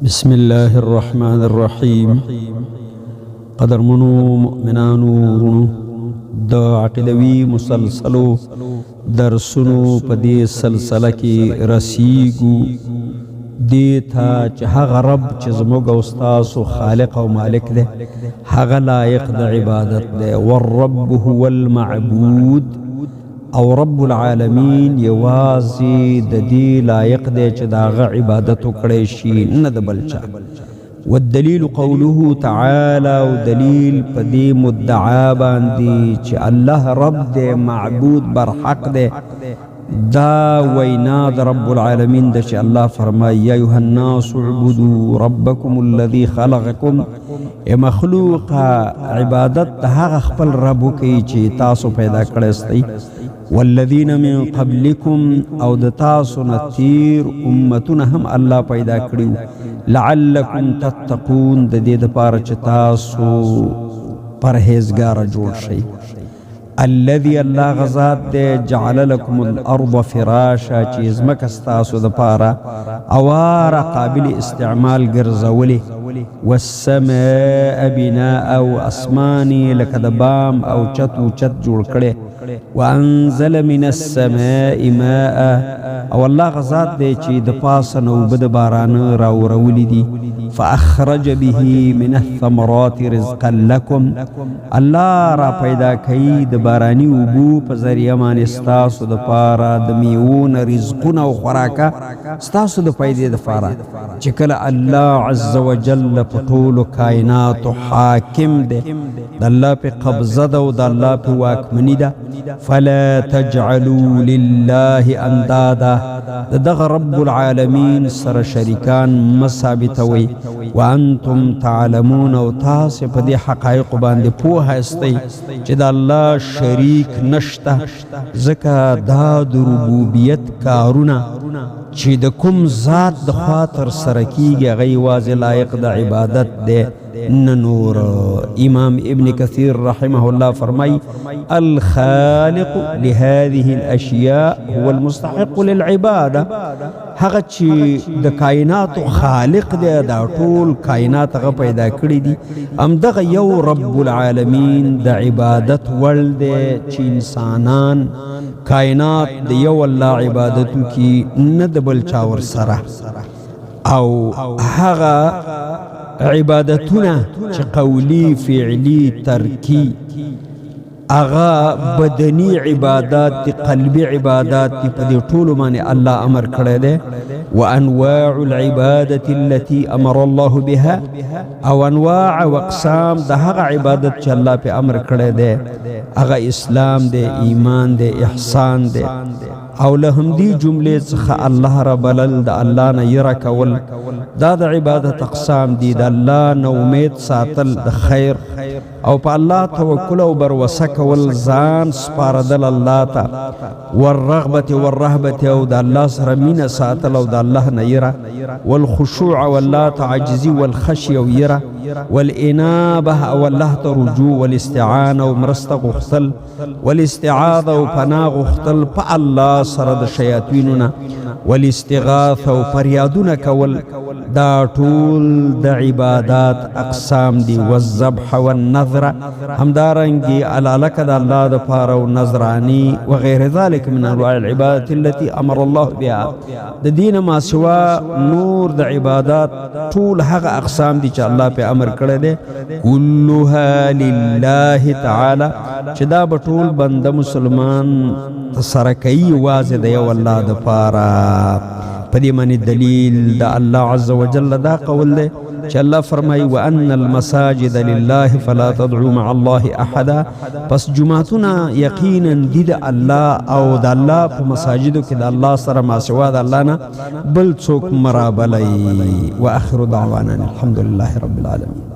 بسم الله الرحمن الرحیم. قدرمنو مؤمنانو ورونو، د عقیدوي مسلسلو درسونو په دې سلسله کې رسیږو دې ته چې هغه رب چې زموږ او ستاسو خالق او مالک دی، هغه لایق د عبادت دی. والرب هو المعبود، او رب العالمین یوازې د دې لایق دی چې د هغه عبادت وکړی شي، نه د بل چا. والدلیل قوله تعالی، او دلیل په دې مدعا باندې چې الله رب دی، معبود برحق دی، دا وینا د رب العالمین د چې الله فرمایي: یا ایها الناس اعبدوا ربکم الذي خلقکم. ای مخلوق، عبادت د هغه خپل رب وکړئ چې تاسو پیدا کړی استئ، والذین من قبلکم، او د تاسو نه تیر امتونه هم الله پیدا کړیو، لعلکم تتقون، د دې دپاره چې تاسو پرهیزګاره جوړ شئ. الذي، الله هغه ذات دی، جعل لكم الارض فراشا، چې ځمکه ستاسو دپاره اواره قابل استعمال ګرځولې، والسماء بناء، او اسمان یې لکه د بام او چت و چت جوړ کړی، وانزل من السماء ماء، او الله هغه ذات دی چې د پاسه نه اوبه د بارانه راورولي دي، فاخرج به من الثمرات رزقا لكم، الله را پیدا کوي د باراني اوبو په ذریعه باندې ستاسو دپاره د میوو نه رزقونه او خوراکه ستاسو د فایدې دپاره. چې کله الله عز وجل په ټولو کائناتو حاکم دی، د الله په قبضه ده او د الله په واکمني ده، فلا تجعلوا لله اندادا، د دغه رب العالمین سره شریکان مه ثابتوئ، وانتم تعلمون، او تاسو په دې حقایق باندې پوه یاستئ چې د الله شریک نشته، ځکه دا د ربوبیت کارونه چې د کوم ذات د خوا تر سره کیږي، هغه یوازې لایق د عبادت دی، نه نور. امام ابن کثیر رحمه الله فرمای: الخالق لهذه الاشیاء هو المستحق للعباده. هغه چې د کائناتو خالق دی، دا ټول کائنات هغه پیدا کړی دي، هم دغه یو رب العالمین د عبادت وړ دی، چې انسانان کائنات د یو الله عبادت کی، نه د بل چا ورسره. او هغه عبادتونه چې قولی، فعلی، ترکی، هغه بدني عبادات دي، قلبي عبادات دي، په دې ټولو باندې الله امر کړی دی. وانواع العبادة التي امر الله بها، او انواع او اقسام د هغه عبادت چې الله په امر کړی دی، هغه اسلام دی، ایمان دی، احسان دی، او له همدې جملې څخه الله رابلل، د الله نه یره کول، دا د عبادت اقسام دي. د الله نه امید ساتل د خیر، او په الله توکل او بروسه کول، ځان سپاردل الله ته، والرغبة والرهبة، او د الله سره مینه ساتل او د الله نه یره، والخشوع، او الله ته عاجزي، والخشیه، او یره، والانابه، او الله ته رجوع، والاستعانه، او مرسته غوښتل، والاستعاذه، او پناه غوښتل په الله سره د شیاطینو نه، والاستغاثه، او فریادونه کول، دا ټول د عبادات اقسام دي. والذبح والنذر، همدارنګي الالکه د الله د پاره او نذرانی، وغیر ذلك من انواع العبادة التي امر الله بها. د دین ما سوا نور د عبادات ټول هغه اقسام دي چې الله په امر کړی دی، كلها لله تعالی، چې دا به ټول بنده مسلمان سره کوي یوازې د یو الله د پاره. په دې باندې دلیل د الله عز وجل دا قول دی چې الله فرمایي: وان المساجد لله فلا تدعوا مع الله احدا. پس جمعتونه یقینا دي د الله، او د الله په مساجدو کې د الله سره ما سوا د الله نه بل څوک مه رابلئ. واخر دعوانا الحمد لله رب العالمین.